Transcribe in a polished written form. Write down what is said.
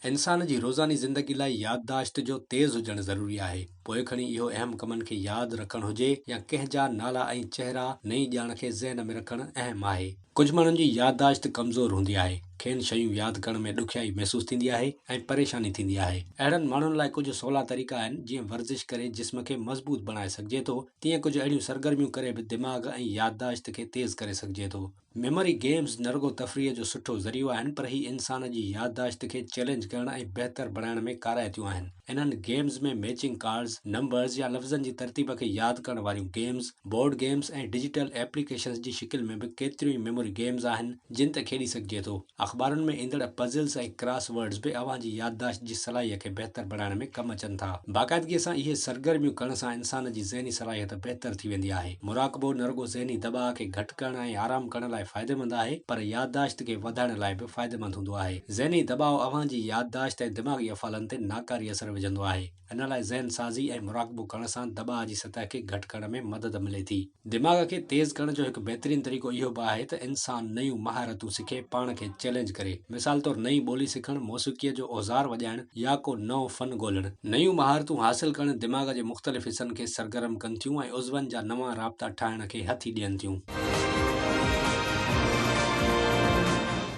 انسان جي روزاني زندگي لاء يادداشت جو تيز هجڻ ضروري آهي، پوء کڻي اهو اهم ڪمن کي ياد رکڻ هجي يا ڪنهن جا نالا ۽ چهرا، نئين ڄاڻ کي ذهن ۾ رکڻ اهم آهي. ڪجهه ماڻهن جي يادداشت ڪمزور هوندي آهي، کين شيون ياد ڪرڻ ۾ ڏکيائي محسوس ٿيندي آهي ۽ پريشاني ٿيندي آهي. اهڙن ماڻهن لاء ڪجهه سولا طريقا آهن، جيئن ورزش ڪري جسم کي مضبوط بڻائي سگهجي ٿو، تيئن ڪجهه اهڙيون سرگرميون ڪري به دماغ ۽ يادداشت کي تيز ڪري سگهجي ٿو. ميموري گيمز نه رڳو تفريح جو سٺو ذريعو آهن پر هي انسان جي يادداشت کي چئلينج ڪرڻ ۽ بهتر بڻائڻ ۾ ڪارائتيون آهن. انهن گيمز ۾ ميچنگ ڪارڊز، نمبرز يا لفظن جي ترتيب کي ياد ڪرڻ واريون games, board games ۽ digital applications جي شڪل ۾ به ڪيتريون ئي ميموري گيمز آهن جن تي کيڏي سگهجي ٿو. اخبارن ۾ ايندڙ پزلز ۽ ڪراس ورڊز به اوهان جي يادداشت جي صلاحيت کي بهتر بڻائڻ ۾ ڪم اچن ٿا. باقاعدگيء سان اهي سرگرميون ڪرڻ سان انسان جي ذهني صلاحيت بهتر ٿي ويندي آهي. مراقبو نه رڳو ذهني دٻاء کي گهٽ ڪرڻ ۽ آرام ڪرڻ لاء فائديمند آهي پر يادداشت کي وڌائڻ لاء به فائديمند هوندو آهي. ذهني دٻاء اوهان جي يادداشت ۽ دماغي افعالن تي ناڪاري اثر وجهندو آهي. ان لاء ذهن سازي ۽ مراقبو ڪرڻ سان دٻاء جي سطح کي گهٽ ڪرڻ ۾ مدد ملي ٿي. دماغ کي تيز ڪرڻ جو هڪ بهترين طريقو اهو به آهي ته انسان نيون مهارتون سکي پاڻ کي چئلينج ڪري. مثال طور نئين ٻولي سکڻ، موسيقيء جو اوزار وڄائڻ يا ڪو نئون فن ڳولڻ. نيون مهارتون حاصل ڪرڻ دماغ جي مختلف حصن کي سرگرم ڪن ٿيون ۽ عضون جا نوان رابطا ٺاهڻ کي هٿي ڏين ٿيون.